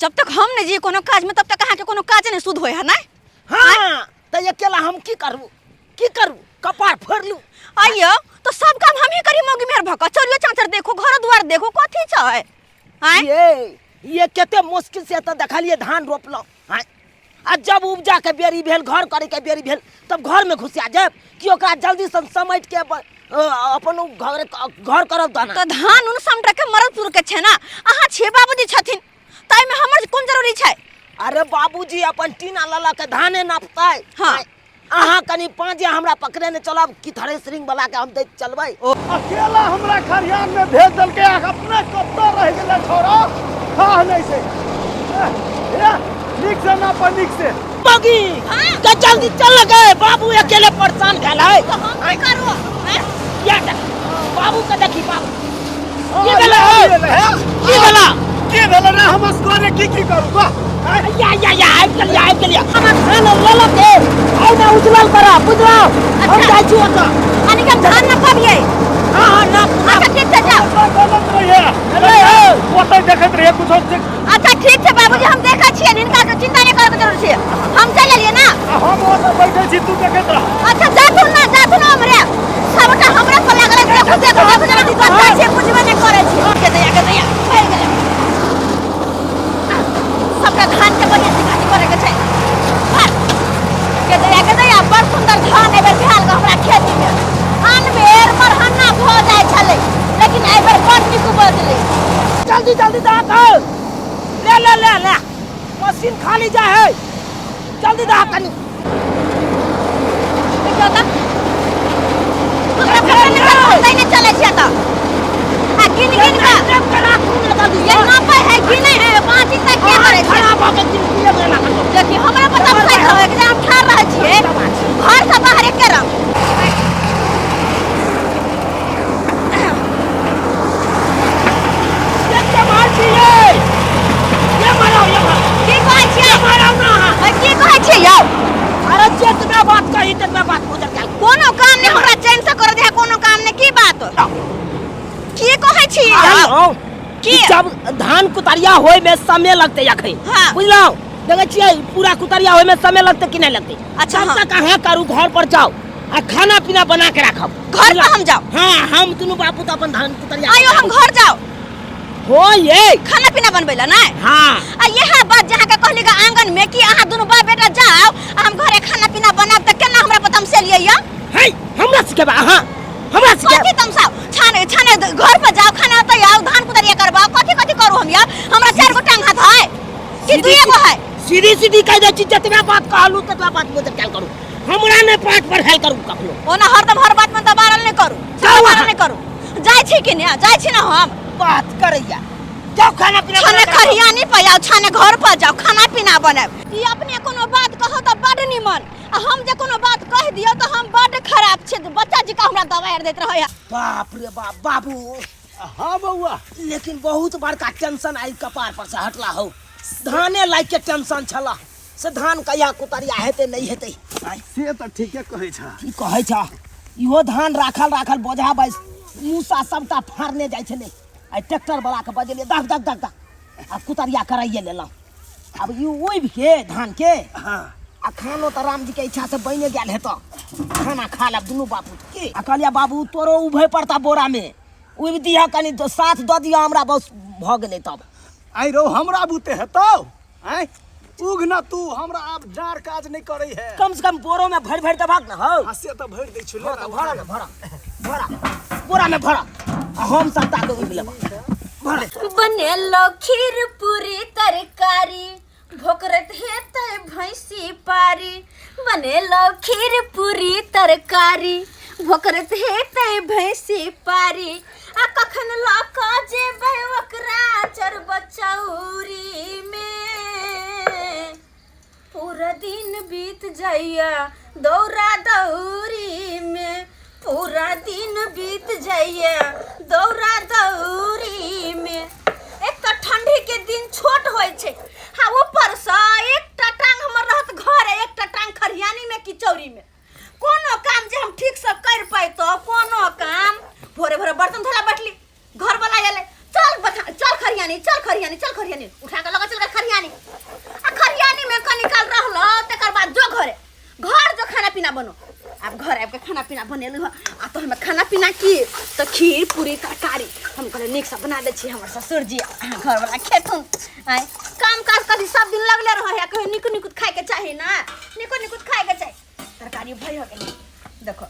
जब तक हम नहीं जी कोनो काज में तब तक अहाँ के कोनो काज नहीं शुद्ध होय है ना। हाँ त अकेला हम की करू, की करू, कपार फोड़ लू। आइयो तो सब काम हम ही करी मौगी मेहर भक, चोरियो चाचर देखो, घर द्वार देखो, कथी छै? आँय? ये कते मुश्किल से त देखलिए धान रोपलौं। आँय? आ जब उपजा के बेरी भेल, घर करे के बेरी भेल, तब घर में घुसिया जायब कि ओकरा जल्दी से समेट के अपन उ घर करब दाना। तो धान उन समट के मरद पुर के छै ना, अहाँ छे बाबूजी छथिन, ताहि में हमर कोन जरूरी छै? अरे बाबूजी अपन टीना लऽ लऽ के धाने नापतै। हाँ। आँय, अहाँ कनि पाँजे हमरा पकड़े ने चलब कि थ्रेसरिंग वाला के हम दैत चलबै। अकेला हमरा खरियान में भेज देलकै, आ अपने कतऽ रहि गेलै छौड़ा, हाँ नहीं से। ए, नीक से नाप, नीक से। बगी, हाँ। के जल्दी चल गए, बाबू अकेले परेशान भेल है। तो हम की करू? हैं? किया बाबू के देखी बाबू। हाँ, की भेलै हौ? की भेलै, हे? की भेलै? की भेलै रे? हम असगरे की की करू? वाह। या, या, या, आबि गेलियै, आबि गेलियै। हमर धान लऽ लऽ के आउ ने उजरल करऽ, बुझलौ? हम अच्छा। जाइ छी ओतऽ। यानी कि हम धान न पबियै। हाँ, हाँ, नाप, नाप। अच्छा, ठीक छै, जाउ। गलत रहियै। भेलै हौ। ओतऽ देखैत रहियै, कुछो देख- अच्छा, ठीक छै बाबूजी, हम देखै छियै, हिनका के चिंता नहि करैके जरूरत छै। हम चलि एलियै ना। आ हम ओतऽ बैठल छी, तू देखैत रह। अच्छा, जाथुन ना, जाथुन हमरे। सबटा हमरा पर लागल है, देखू, देखू, देखू, जेना कि बच्चा छियै, बुझबे नहि करै छियै। के दैया, के दैया, फैल गेलै। सबटा धान के बढ़िया से काटी करे के छै। भर। के दैया, के दैया, बड़ सुंदर धान एहि बेर भेल गऽ हमरा खेती में। आन बेर मरहन्ना भऽ जाइ छलै, लेकिन एहि बेर बड़ नीक उपजलै। जल्दी जल्दी दऽ कऽ। ले, ले, ले, ले। मशीन खाली जाइ है, जल्दी दऽ कनी। देखियौ तऽ। दूसरा फसल नहि चलै, नहि चलै छै तऽ। आ गिन गिन कऽ। ये नापै है कि नहि है, अहाँ चिंता किया करै छियै? खड़ा भऽ के गिन गिन के राखल। देखियौ, हमरा पर तमसाइत रहै कि जे हम ठाढ़ रहै छियै, घर से बाहर एके रंग। की कहै छियै? की कहै छियै यौ? अरे जितना बात कही तितना बात गुजर गेल। कोनो काम नहि हमरा चैन से करऽ दे, कोनो काम नहि। की बात? की कहै छी यौ? की? जब धान कुतरिया होय में समय लगते अखन। हाँ। बुझलौ? देखै छियै पूरा कुतरिया होय में समय लगते कि नहि लगते? अच्छा, तब हाँ। तक अहाँ करू, घर पर जाओ आ खाना पीना बना के राखब। घर पर हम जाओ? हाँ, हम दुनू बापू तो अपन धान कुतरिया। आयो हम घर जाओ। हो ये खाना पीना बनबै ला नहि? हाँ। आ यह बात जहाँ के कहली गा आंगन में कि अहाँ दुनू बाप बेटा जाओ आ हम घरे खाना पीना बनाब, त केना हमरा पर तमसेलियै यौ? हे, हमरा सिखेबा अहाँ? हमरा सिखेबा? कथी तमसाउ? छाने छाने घर पर जाओ, खाना ओतऽ आउ, धान कुतरिया करबाओ, कथी कथी करू हम यौ? हमरा 4 गो टांग हाथ है कि 2 गो है? सीधी सीधी कह दै छी, जतबा बात कहलू ततबा बात मुझे ख्याल करू, हमरा नहि पाँच पर हेल करू कखनो। ओना हरदम हर बात में दबारल नहि करू, जाउ दबारल अहाँ। नहि करू। जाइ छी कि नहि? जाइ छी ना हम। बात करैया। जाउ खाना पीना छाने बना के राखू। खरियानी पर जाओ, छाने घर पर जाओ, खाना पीना बनाब। ई अपने कोनो बात कहू तऽ बड निमन, आ हम जे कोनो बात कहि दियौ तऽ हम बड खराब छी। बच्चा जी का हमरा दवाई आर दैत रहैया। बाप रे बाप बाबू। हाँ बौआ। लेकिन बहुत बड़का टेंशन आई कपार पर से हटला हौ। धाने लाइक के टेंशन छला, से धान कहिया कुतरिया हेतै नहि हेतै। से तऽ ठीके कहै छह। की कहै छह? इहो धान राखल राखल बोझा बैस मूसा सबटा फाड़ने जाइ छलै। आइ ट्रैक्टर वाला के बजेलियै, दख दख दख दख, आ कुतरिया कराइए लेलहुँ। आब ई उबि के धान के। हाँ। आ खानो तऽ राम जी के इच्छा से बनि गेल हेतौ, खाना खा लेब दुनू बापू की। आ कहलियै बाबू तोरो उभे पड़ता बोरा में, उबि दिहऽ कनि, साथ दऽ दिहऽ हमरा, बस भऽ गेलै तब। आइ रौ हमरा बुते हेतौ? आँय उग न तू, हमरा आब डार काज नहि करै है। कम से कम बोरो में भरि भरि देबहक ने हौ। हाँ, से तऽ भरि दै छियौ। हाँ, तऽ भरा ने, भरा भरा बोरा में भरा, आ हम सबटा के उबि लेबऽ। भरा। बनेलो खीर पूरी तरकारी, भोकरत हेतै भैंसी पारी। बनेलो खीर पूरी तरकारी, भोकरत हेतै भैंसी पारी। आ कखन लऽ कऽ जेबै ओकरा चरबचौरी में, पूरा दिन बीत जाइया दौरा दौरी में, पूरा दिन बीत जाइया दौरा दौरी में। एक तऽ ठंडी के दिन छोट होइ छै, हाँ ऊपर से एकटा टांग हमर रहत घर, एकटा टांग खरियानी में कि चौरी में। कोनो काम जे हम ठीक से कर पैतो, कोनो काम। भोरे भोरे बर्तन धोला बैठली, घर वाला आले, चल बथा, चल खरियानी, चल खरियानी, चल खरियानी, उठा के लगा चल खरियानी। पीना बनो। आब घर आबि के खाना पीना बनेलहुँ हँ। आ तो हमे खाना पीना की तऽ खीर पूरी तरकारी। हम कहलियै नीकसँ बना दै छी, हमर ससुर जी घरवला खेथुन। आँय काम काज कथी सब दिन लगले रहै है, कहियो नीक नीक खायके चाही ना, नीको नीक खायके चाही। तरकारी भरि हो गेलै, देखो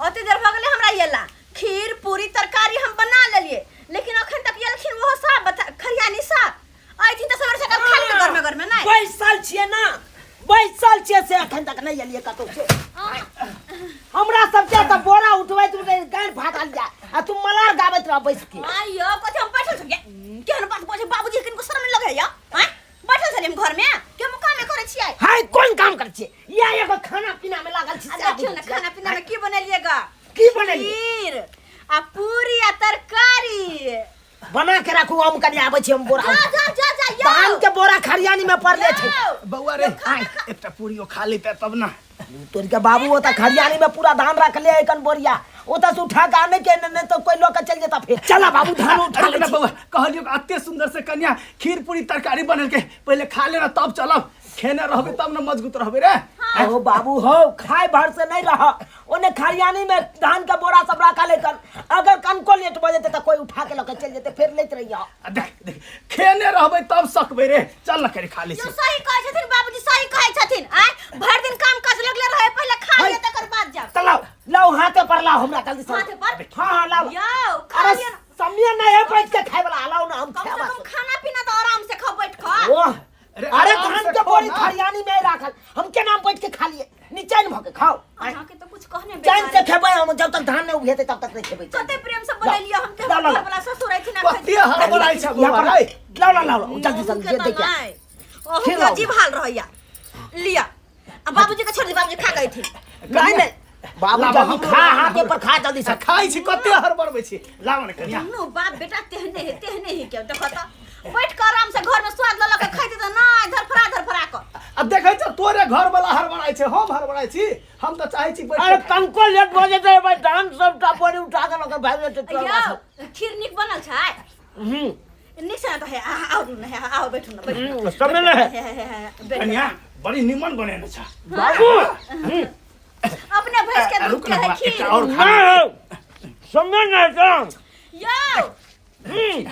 ओते देर भऽ गेलै हमरा अयला। खीर पूरी तरकारी हम बना लेलियै, लेकिन अखन तक एलखिन ओहो साहब बता खरियानी साहब अयथिन तऽ सवेरे सकाल खा लेतै गरमे गरमे। नहि बैसल छियै ना, बैसल छियै से अखन तक नहि एलियै कतौ से। हमरा सबके तऽ बोरा उठबैत उठबैत गाँड फाटल जाय आ तू मलार गाबैत रह बैस के। आइयो कथी हम बैठल छलियै? केहन बात बजै बाबूजी, किनको शर्म नहि लगैया? आँय बैठल छलियै हम घरमे के हम कामे करै छियै? हाय कोन काम करै छियै? या एगो खाना पीना में लागल छी। आ देखियौ ने खाना पीना में की बनेलियै गा? की बनेलियै? खीर आ पूरी आ तरकारी बना के राखू, हम कनि आबै छी, हम बोरा जा जा जा जा यौ। धान के बोरा खरियानी में पड़ले छै। यौ। बौआ रे, एकटा पूरियो खा लेते तब ना। तोर के बाबू ओता खरियानी में पूरा धान रखले है कन बोरिया, ओता से उठा के आने के नहीं तो कोई लऽ के चल जेता फिर। चला बाबू धान उठा अरे ले ना छी। बौआ, कहलियो कि अते सुंदर से कन्या खीर पूरी तरकारी बनल के पहले खा लेना तब चलब, खेने रहबे तब ना मजबूत रहबे रे। ओ बाबू हो, खाए भर से नहीं रह, ओने खरियानी में धान के बोरा सब रखा ले कन, अगर कनको लेट भऽ जेतै तऽ कोई उठा के लऽ के चलि जेतै, फेर लैत रहिया। आ देख देख, खेने रहबे तब सकबे रे, चल ना करे खा ले यौ छी। सही कहै छथिन बाबूजी, सही कहै छथिन। आँय भरि दिन काम काज लगले रहे, पहिले खा लिअ तकर बाद जाउ। तऽ लाउ लाउ हाथे पर लाउ हमरा जल्दी से। हाथे पर? हाँ हाँ लाउ। यौ खा अरे लिअ ना। समय नहीं है बैठ के खाए वाला, लाउ ना हम कम से खाएब। कम खाना पीना तऽ आराम से खाओ बैठ कऽ। ओह, अरे अरे आराम धान से के खाओ बोरी ना। खरियानी में राखल, हम केना बैठ के खा लिए? निचैन भऽ के खाओ। अहाँके तऽ कुछ कहने चैन बेकार से खेबै हम, जब तक धान नहीं उगेतै तब तक नहीं खेबै। कते प्रेम से बनेलियै हम के, लाउ, हमर लाउ। घरवला ससुर अयथिन आ कते हड़बड़ाइ छै यहाँ बौआ पर रे। लाउ लाउ लाउ जल्दी जल्दी अहूँके जे तऽ देखिया। नहि, अहूँके खिलाउ। अजीब हाल रहैया। लिअ आ बाबूजी के छोड़ दी, बाबूजी खा गए नहीं नहीं बाबू लाबा, जल्दी हमरो खा, लाबा, हाथे पर खा जल्दी से। खाइ छी, कते हड़बड़बै छी, लाबा ने कनिया। दुनू बाप बेटा तेहने है, तेहने है के देखो तऽ बैठ कऽ आराम से घर में स्वाद लऽ लऽ के खाइते तऽ नहि धरफड़ा धरफड़ा कऽ। आ देखै छ तोरे घर वाला हड़बड़ाइ छै, हम हड़बड़ाइ छी? हम तऽ चाहै छी बैठ अरे के खाइ। कनको लेट भऽ जेतै भाई, धान सबटा बोरी उठा के लऽ के भागि जेतै तोरा यौ बाप। खीर नीक बनल छै? हम्म। नीक छै ने तऽ हे, आउ ने, हे, आउ बैठू ने, बैठू। समय नहि है। हे, हे, हे, हे, बैठू। कनिया बड़ी निमन बनेने छ बाबू। अपने भैंस के दूध रुक के ना है बौआ, खीर। एकटा और खा ले। नहीं समय नहीं है यौ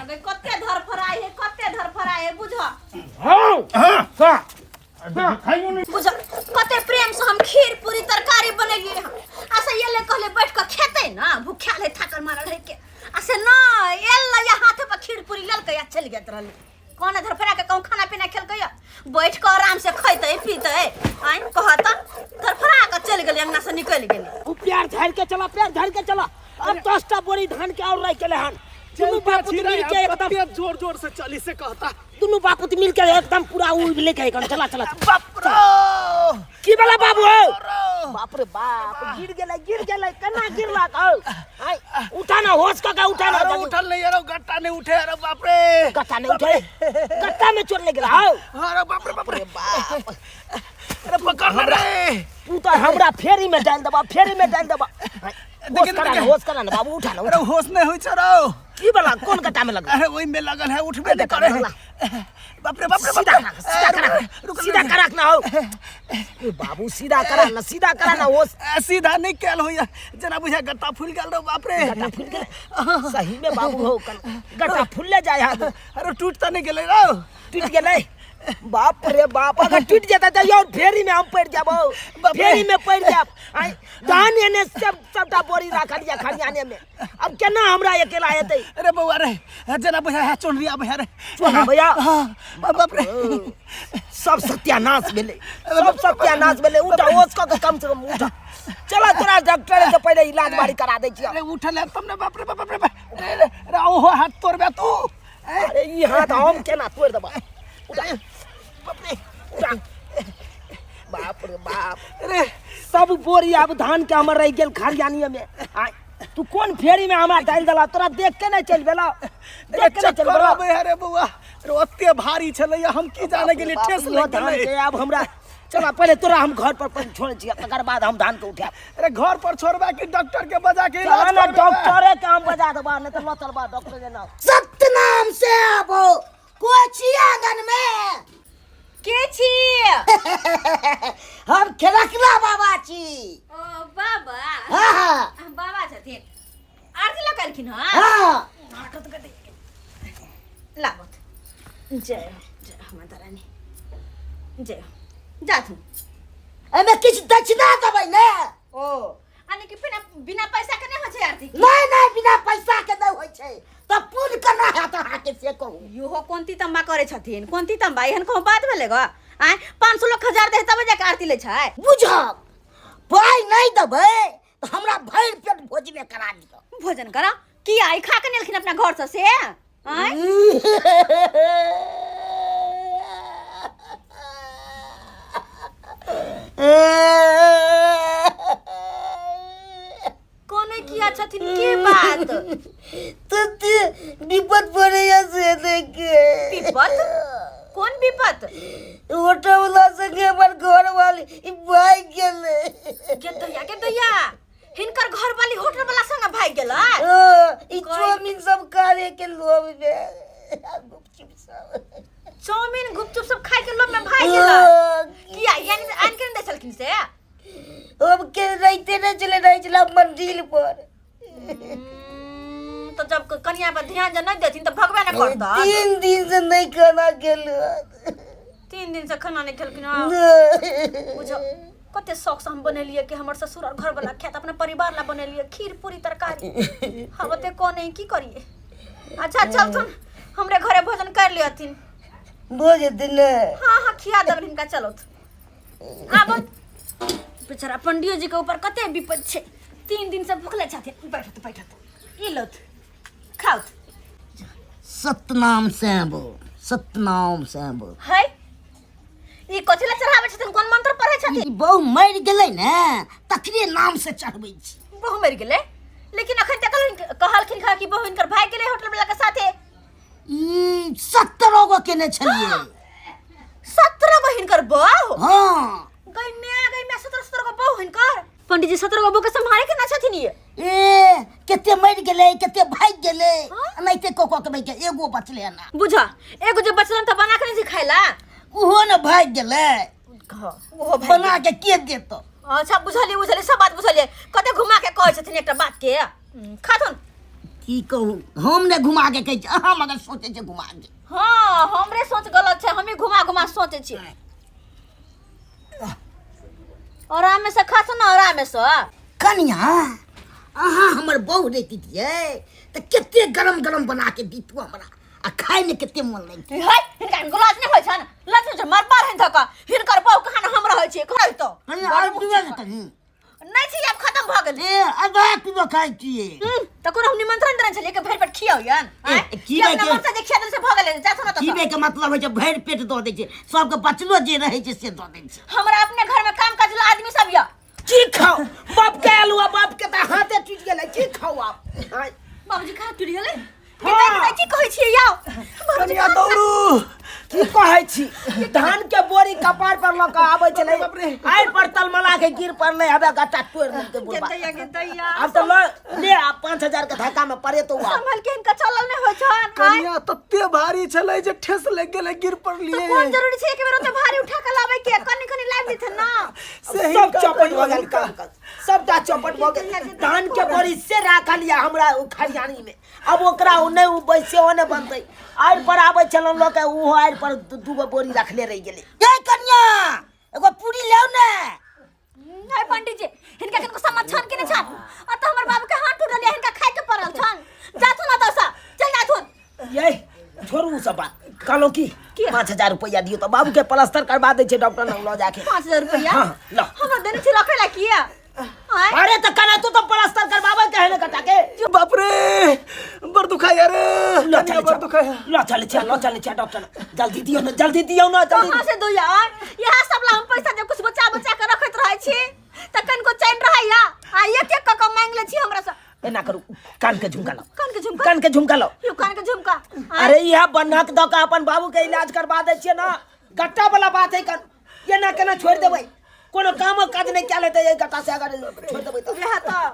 अबे कते धरफड़ाइ है, कते धरफड़ाइ है बुझ। हाँ हाँ हाँ खाइयो नहीं। बुझ कते प्रेम से हम खीर पूरी तरकारी बनेलियै हँ, आ से एलै कहले बैठ कऽ खेतै ना, भूखायल है थाकल मारल है के, आ से न एल या हाथे पर खीर पूरी लेलकै आ चलि गेल रहलै। कौन धरफड़ा के कहूँ खाना पीना खेलकै या बैठ कऽ आराम से खैतै पीतै? आँय कहऽ तऽ धरफड़ा कऽ चलि गेलै, अंगना से निकलि गेलै। उ प्यार झाड़ि के चला, प्यार झाड़ि के चला। अब 10टा बोरी धान के और रहि गेलै हन। दुनू चलते बापूत छी रे, मिल के अब एकदम कते जोर जोर से चली से कहता। दुनू बापूत मिल के एकदम पूरा उ लेके एकदम चला चला। बाप रे, की भेलै बाबू हौ? बाप रे बाप, गिर गेलै गिर गेलै, केना गिरलक हौ? आँय, उठा ना, होश कऽ के उठा ना। अरे उठल नहीं, अरे गट्टा नहीं उठे, अरे बाप रे। गट्टा नहीं उठे, गट्टा में चोट लग गेलै हौ। अरे बाप रे बाप रे बाप, अरे पकड़ ना रे। तू तो हमरा फेरी में डाल देबा, फेरी में डाल देबा। होश करा ना, होश करा ना बाबू, उठा ना। अरे होश नहीं होई छ रो। की वाला कोन गट्टा में लगल? अरे ओई में लगल है, उठबे नहीं करे है। बाप रे बाप रे, सीधा करा, सीधा करा, रुक, सीधा करा ना हो। ए बाबू सीधा करा ना, सीधा करा ना, होश। सीधा नहीं कैल होइया, जना बुझा गट्टा फूल गेल रो। बाप रे गट्टा फूल गेल सही में बाबू हो, गट्टा फूलले जाय है। अरे टूट त नहीं गेलै रो? टूट गेलै? बाप रे बाप, अगर टूट जेतै तऽ यौ फेरी में हम पड़ि जाब, फेरी में पड़ि जाब। आँय धान एने सब सबटा बोरी राखल या खरियाने में, अब केना हमरा अकेला हेतै? अरे बौआ रे, जना बुझा है चोनरिया भैया रे। चोना भैया? हाँ, बाप रे, सब सत्यानाश भेलै, सब सत्यानाश भेलै। उठा, होश कऽ के कम से कम उठा, चला तोरा डॉक्टर से पहिले इलाज बारी करा दै छियौ। अरे उठल है तब ने। बाप रे बाप रे बाप रे, अरे ओहो हाथ तोड़बे तू? अरे ई हाथ हम केना तोड़ि देबा? उठा, बाप रे, उठा। बाप रे बाप, अरे सब बोरी आब धान के हमर रहि गेल खरियानिये में। आय तू कोन फेरी में हमरा डालि देला? तोरा देख के नहीं चलि भेलौ, देख के नहीं चलि चक्कर भेलौ। आबै है रे बौआ, अरे ओते भारी छलैया, हम की जाने गेलियै ठेस इहो लागि धान गेलै। के आब हमरा चला, पहिले तोरा हम घर पर पहिले छोड़ै छियै, तकर बाद हम धान के उठायब। अरे घर पर छोड़बा कि डॉक्टर के बजा के इलाज चला ना, करबेबा? डॉक्टरे के हम बजा देबा, नहीं तऽ लऽ चलबा डॉक्टर के नाम। सत्यनाम से आबो कोची आंगन में के छी? हम खेलकला बाबा छी। ओ बाबा। हाँ हाँ। बाबा छथिन, आरती लऽ कलखिन? हँ। हाँ। लाबत। जय हो, जय हो माता रानी, जय हो। जाथुन। एहिमे किछु दक्षिणा देबै ने। ओ यानी कि बिना बिना पैसा के नहि होइ छै आरती? नहि नहि, बिना पैसा के नहि होइ छै, तऽ पुण्य केना हैत अहाँके, से कहू। इहो कोन तम्बा करै छथिन? कोन तम्बा? एहन कोनो बात भेलै ग? आँय, 500 लोक 1000 दै तब जाके आरती लै छै। बुझब, पाइ नहि देबै तऽ हमरा भरि पेट भोजने करा दिअ। भोजन करा की? आई खा के नेलखिन अपना घर से से? आँय, कोने किया छथिन? के बात? तते विपद पड़ैया से देखे। विपत? कोन विपत? ऑटो वाला संगे हमर घर वाली भागि गेलै। के दैया, के दैया, हिनकर घर वाली होटल वाला संग भागि गेलै? ई चाउमीन सब खाए के लोभ में, गुपचुप सब। चाउमीन गुपचुप सब खाय के लोभ में भागि गेलै? किया, यानी आनि के नहि दै छलखिन से? हम के रहिते नहि छलै, रहै छलै मंदिर पर। तऽ जब कनिया पर ध्यान जे नहि देथिन तऽ भगबे ने करतन। 3 दिन से नहि खाना खेलहुँ। 3 दिन से खाना नहि खेलखिन हँ? बुझो कते शौक से हम बनेलियै कि हमर ससुर और घर वाला खायत, अपना परिवार ला बनेलियै खीर पूरी तरकारी। हम ओते कोने की करिए? अच्छा चलथुन, हमरे घरे भोजन कर लियथिन। भऽ जेतै ने? हाँ हाँ, खिया देबनि हिनका, चलौथ। आब बेचारा पंडियो जी के ऊपर कते विपद छै, 3 दिन से भुखले छथिन। बैठत बैठत, ई लौथ, खाउथ। सतनाम सैबो, सतनाम सैबो। है, ई कथी ला चढ़ाबै छथिन? कोन मंत्र पढ़ै छथिन? ई बहु मरि गेलै ने, तकरे नाम से चढ़बै छी। बहु मरि गेलै? लेकिन अखन तक कहलखिन खा कि बहु हिनकर भागि गेलै होटल वाला के साथे। ई 17 गो केने छलियै। 17 गो हिनकर बहु? हाँ। गई मैं, गई मैं, 17 17 गो बहु हिनकर? पंडित जी, 17 गो बहु के संभाले के ना छथिन ये? ए, कते मरि गेलै, कते भागि गेलै। हाँ? एनाहिते कऽ कऽ के भागि गेलै, एगो बचलै ना। बुझा, एगो जे बचलन तऽ बना के नहीं खाइला? ओहो ने भागि गेलै। ओहो भागि बना के के देतौ? अच्छा, बुझलियै बुझलियै, सब बात बुझलियै। कते घुमा के कहै छथिन एकटा बात के। खाथुन। की कहू, हम ने घुमा के कहै छी, अहाँ मगर सोचै छै घुमा के। हाँ, हमरे सोच गलत छै, हमी घुमा घुमा सोचै छियै। आराम से खाथुन ने, आराम से। कनिया, अहाँ हमर बहु रहितियै तऽ कते गरम गरम बना के दितू हमरा, आ खायमे कते मन लगतै। है, हिनका गुलाज नहि होइ छनि, लज होइ छनि, मार पार हिन धक हिनकर बहु कहाँ ने हम रहै छियै खाइ तो। कनिया, आर पीबै ने कनी? नहि छी, आब खत्म भऽ गेल। ए, आधा किलो खाइ छियै। तऽ कोनो हम निमंत्रण देने छलियै कि भरि पेट खियाउ यन? ए, खिबै अपना के- मन से जे खिया देल से भऽ गेलै। जाथु न तऽ। खीबै के मतलब होइ छै भरि पेट दऽ दै छै सबके, बचलो जे रहै छै से दऽ दै छै। हमरा अपने घर में काम काज ला आदमी सब यऽ। की खाओ? बाप के आलू आ बाप के तऽ हाथे टूटि गेलै, की खाओ आप? आँय? बाबूजी कहाँ टूटि गेलै? हाँ। की कहै छियै यौ बाबूजी? कनिया, दौड़ू। की कहै छी, धान के बोरी कपार पर लऽ कऽ आबै छलै, आइ पर तलमला के गिर पड़लै, हबे गट्टा तोड़ि देलकै बुढ़बा। दैया के दैया। आब तऽ लऽ ले, आब 5000 के धक्का में पड़े तो आब। संभल के हिनका चलल नहि होइ छन। आँय? कनिया, तते भारी छलै जे ठेस लागि गेलै, गिर तऽ पड़लियै। कोन जरूरी छै एक बेर ओते भारी उठा के लाबै के? कनि कनि लाबि देथिन ना। से सब हिनका चौपट कहियो भऽ गेल। हिनका। काम काज सबटा चौपट भऽ गेल। धान के बोरी से राखल यऽ हमरा ओ खरियानी में, अब ओकरा ओ नहि ओ बैसे ओ नहि बनतै। आड़ि पर आबै छलहुँ लऽ के, ओहो आड़ि पर दूगो बोरी रखले रहि गेलै। ए कनिया, एगो पूरी लाउ ने। नहीं पंडित जी, हिनका किनको समझ छन कि नहि छन? अतऽ हमर बाबू के हाथ टूटल ये, हिनका खाय के पड़ल छन। जाथुन अतऽ से, चल जाथुन। ये छोड़ू ओ सब बात, कहलहुँ की, की? 5000 रुपैआ दियौ तऽ बाबूके प्लास्टर करबा दै छै डॉक्टर लग लऽ जाके। 5000 रुपैआ? हाँ, लऽ। हमरा देने छी रखै ला किया? आँय? अरे तऽ केना तू तऽ प्लास्टर करबाबै के है ने कटा के। बाप रे, बड़ दुखाया रे। लऽ कनिया, चलै बड़ छियै। दुखाया। लऽ चलै छियै, लऽ चलै छियै डॉक्टर लग। जल्दी दियौ ने, जल्दी दियौ ने, जल्दी। कहाँ से दू यार? इएह सब ला हम पैसा जे कुछ बचा बचा के रखैत रहै छी तऽ कनिको चैन रहैया, आ एक एक कऽ कऽ मांगि लै छी हमरा से। एना करू, कान के झुमका लाओ। कान के झुमका? कान के झुमका लाओ। यौ, कान के झुमका? आँय? अरे, इएह बन्हक दऽ कऽ अपन बाबू के इलाज करबा दै छियै ने, गट्टा वाला बात है। कन एना केना छोड़ि देबै? कोनो कामो काज नहि कए लेतै एहि गट्टा से अगर छोड़ि देबै तऽ। वएह तऽ।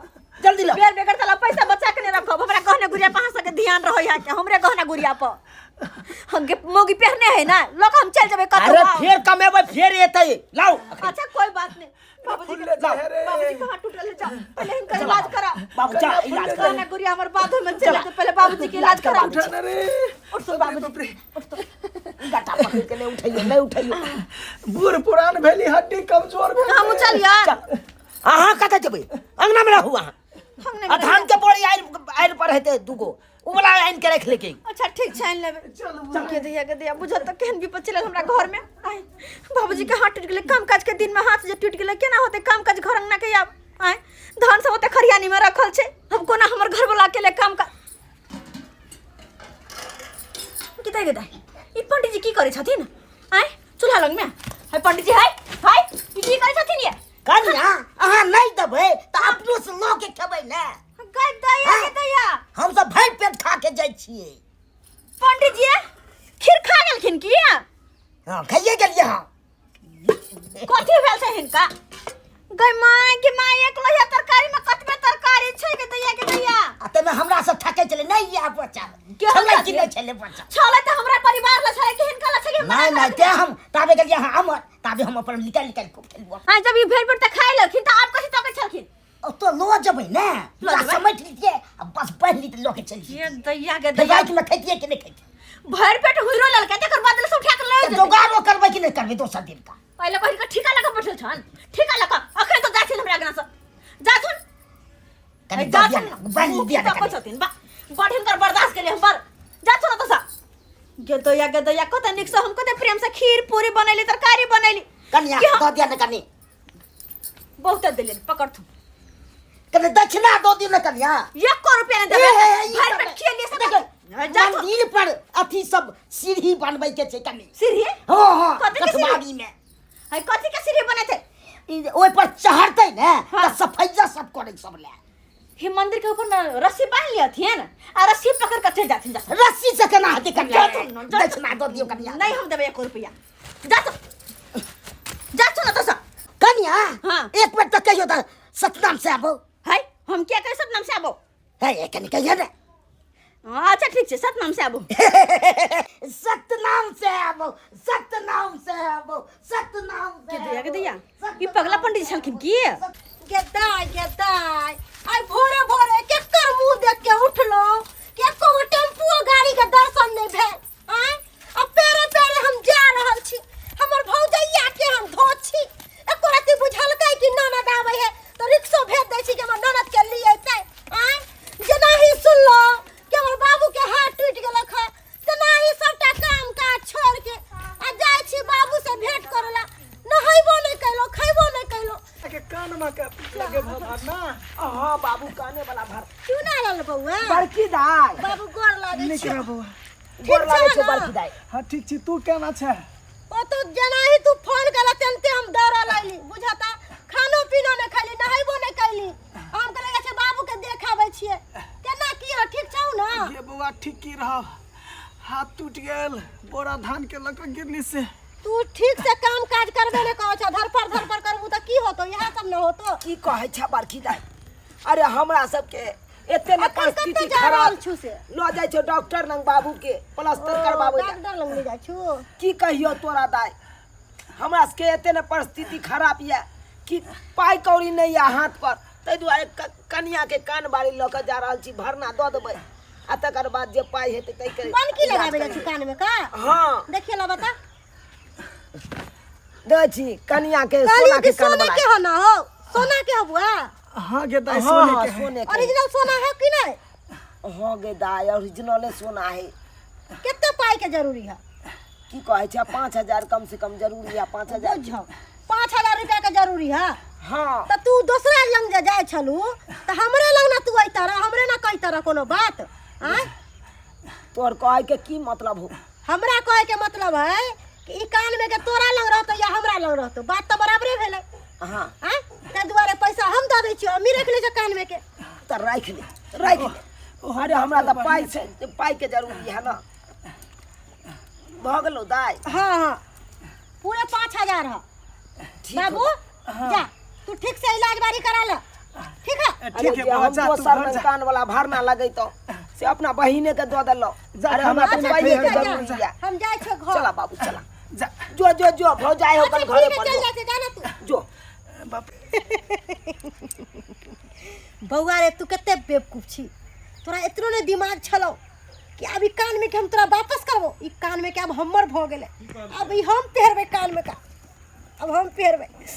जल्दी लाओ। बेर बेगर तला पैसा बचा के नहीं रखब। हमरा गहना गुड़िया पर अहाँ सबके ध्यान रहै है के हमरे गहना गुड़िया पर? हम के मौगी पहने है ना लोग, हम चल जेबै कतौ। अरे आउ। फेर कमेबै, फेर एतै, लाओ। अच्छा, कोई बात नहीं। बाबूजी फुलले के जाइ है रे। बाबूजी कहाँ टूटल है जा पहले हिनकर इलाज करा। बाबू जा इलाज करा। ना गुड़िया हमर बाधो में चले तो पहले बाबूजी के इलाज करा। उठा ना रे। उठ तो बाबूजी, उठ तो। गट्टा पकड़ के नहीं उठैयो, नहीं उठैयो। बूढ़ पुरान भेली, हड्डी कमजोर भेल। हम चलिया। चल, अहाँ कतऽ जेबै? अंगना में रहू अहाँ। हम नहीं। आ धान के बोरी आइल आइल पर हेतै दूगो, उ वाला आनि के राखि लेके। अच्छा ठीक छै, आनि लेबै। चल के दैया, के दैया, बुझल तऽ केहन विपद चलल हमरा घर में। आय बाबूजी के हाथ टूटि गेलै, काम काज के दिन में हाथ जे टूटि गेलै केना होतै काम काज घर अंगना के आब? आय धान सब ओते खरियानी में रखल छै, हम कोना हमर घर वाला अकेले काम काज की दै? दै ई पंडित जी की करै छथिन आय चूल्हा लग में? हाय पंडित जी, हाय हाय, ई की करै छथिन ये? कनिया, अहाँ नहि देबै तऽ अपनो से लऽ के खेबै ने। गै दैया, गे दैया, हमसब भरि पेट खा के जाइ छियै। पंडित जी खीर खा गेलखिन की? हँ, खाइए गेलियै। हँ। कथी भेल छै हिनका? गै माय के माय, एक लोहिया तरकारी में कतबे तरकारी छै गे दैया, के दैया। आ ताहिमे हमरा सब ठकै छलै नहि इएह बच्चा के छलै कि छलै? नहि छलै बच्चा? छलै तऽ हमरा परिवार ला छलै कि हिनका ला छलै? हमरा नहि नहि, तें हम ताबे गेलियै अहाँ अमर, ताबे हम अपन निकालि निकालि खूब खेलहुँ। हाँ, जब ई भेल पेट तऽ खाइ लेलखिन तऽ आब कथी तकै छलखिन? ओतऽ लऽ जेबै ने। लऽ जेबै? समेट लितियै आ बस बान्हि लितियै, लऽ के चलि ये जैतियै। दैया के दैया, रातिमे खैतियै कि नहि खैतियै? भरि पेट हुइरो लेलकै तकर बाद से उठा के लऽ तऽ जेतै। जोगाड़ो करबै कि नहि करबै दोसर दिन का? पहिले पहिल के ठीका लगा बैठल छन, ठीका लगा। अखन तो जाथिन हमरा अंगना से, जाथुन। कनि दऽ दिअ जाथुन ने, बान्हि दिअ ने तकै कनि। छथिन बा बड़, हिनकर बर्दाश्त केलियै हम बड़। जाथुन ओतऽ से। गे दैया, गे दैया, कते नीक से हम कते प्रेम से खीर पूरी बनैली, तरकारी बनैली। कनिया, कि हम दऽ दिअ ने कनि। बहुते देलियनि, पकड़थुन। कनि दक्षिणा दऽ दियौ ने कनिया। एको रुपया नहि ए, देबै। ए, ई भरि सब पेट खियेलियै से देखियौ, जाथुन। मंदिर पर अथी सब सीढ़ी बनबै के छै कनि। सीढ़ी? हँ हँ। कथी के सीढ़ी? कथबारी में। है कथी के सीढ़ी बनेतै? ई जे ओहि पर चढ़तै ने हाँ। तऽ सफैया सब करै सब लए। हे मंदिर के ऊपर में रस्सी बांध लियथिन आ रस्सी पकड़ के चलि जाथिन, जाथुन। रस्सी से केना हेतै कनिया? जाथुन न, जाथुन। दक्षिणा दऽ दियौ कनिया। नहीं हम देबै एको रुपया। जाथुन, जाथुन ओतऽ से। कनिया। हाँ। एक बेर तऽ कहियौ तऽ सतनाम से आबो। है हम क्या कहे सतनाम से आबो? है कनि कहियौ ने। अच्छा ठीक छै, सतनाम से आबो। सतनाम से आबो, सतनाम से आबो, सतनाम से। के दैया, के दैया, ई पगला पंडित छलखिन की? गेदाय गेदाय, आइ भोरे भोरे केकर मुंह देख के उठलो कि एको गो टेम्पू गाड़ी के दर्शन नहीं भेल। आँय, आ पेरे पेरे हम जा रहल छी। हमर भौजैया के हम धो छी, एको रत्ती बुझलकै कि ननद आबै है तऽ रिक्शो भेज दै छी कि हमर ननद के लिए अयतै। आँय, जेना ही सुनलो कि हमर बाबू के हाथ टूटि गेलक हँ, तेना ही सबटा काम काज छोड़ के आ जाइ छी बाबू से भेंट करे ला। नहेबो नहीं कैलो, खैबो नहीं कैलो। के कान में के लगे भर ना। हाँ बाबू, काने वाला भर। क्यों ना लल बौआ? बड़की दाई। बाबू, गोर लागै नीक छी। रह बौआ। गोर लागै छौ छै ने? बड़की दाई। हाँ ठीक छी, तू केना छै? ओ तो जेना ही तू फोन केला तेनते हम दौड़ल अयली, बुझता खानो पीनो नहीं खैली, नहेबो नहीं कैली। हम कहले छै बाबू के देखाबै छियै केना की हो। ठीक छौ ना? गे बौआ, ठीक की रह, हाथ टूट गेल बोरा धान के लऽ कऽ गिरनी से। तू ठीक से काम काज करबे नहीं करै छौ, धरफड़ धरफड़ करबू तऽ की होतो? इएह सब न होतो। की कहै छै बड़की दाई, अरे हमरा सबके एते ने अखन परिस्थिति कतऽ जा खराब रहल छु से? लऽ जाइ छौ डॉक्टर लग बाबू के प्लास्टर करबाबै लए। डॉक्टर लग ले जाइ छु? की कहियो तोरा दाई, हमरा सबके एते ने परिस्थिति खराब यऽ कि पाइ कौड़ी नहि यऽ हाथ पर, ताहि दुआरे कनिया के कान बारी लऽ कऽ जा रहल छी। भरना दऽ देबै आ तकर बाद जे पाइ हेतै ताहिके बनकी इलाज लगाबै जाइ छु करेबै। कान में का? हँ। देखिए ला, बता। दै छी कनिया के कहलियो सोना कि के कान सोना वाला। के हो ना हो, सोना के हो बुआ? हाँ गे दाई। हाँ। सोने हाँ के है। सोने के। ओरिजिनल सोना है कि नहीं? हाँ गे दाई, ओरिजिनले सोना है। कते पाई के जरूरी है? की कहै छै, 5,000 कम से कम जरूरी है, 5,000। बुझो, 5,000 रुपया के जरूरी है। हाँ। तऽ तू दोसरा लग जे जाइ छलू तऽ हमरे लग ना तू अइता रह, हमरे ना कहता रह कोनो बात? आँय, तोहर कहै के की मतलब हो? हमरा कहे के मतलब है कि ई कान में के तोरा लग रहतो या हमरा लग रहतो, बात तऽ बराबरे भेलै। हाँ। आँय, ताहि दुआरे पैसा हम दऽ दै छियौ, अम्मी रख ले छै कान में के। तऽ राखि ले, राखि ले। अरे हमरा तऽ पाइ छै, पाइ के जरूरी है ना। भऽ गेलौ दाइ? हाँ हाँ, पूरे 5,000 है। ठीक। बाबू, जा तू ठीक से इलाज बारी करा ले, ठीक है? अरे ठीक है जे बौआ, हम जा तू दोसर घर रंग जा। कान वाला भरना लगैतो से अपना बहिने के दऽ देलौ। जा, अरे हमरा खाना तऽ पीना पाइए के खइहे, जा, जरूरी है। हम जाइ छियो घर। चला बाबू, चला। जा। जो जो जो, भौजाई हो अच्छा, घरे ठीक है, पर चल जो। जाइ छै, जा ना तू। जो। बाप। बौआ रे, तू कते बेवकूफ छी। तोरा एतनो ने दिमाग छलौ कि आब ई कानमे के हम तोरा वापस करबो। ई कानमे के आब हमर भऽ गेलै। आब ई हम पहिरबै कानमे का, आब हम पहिरबै।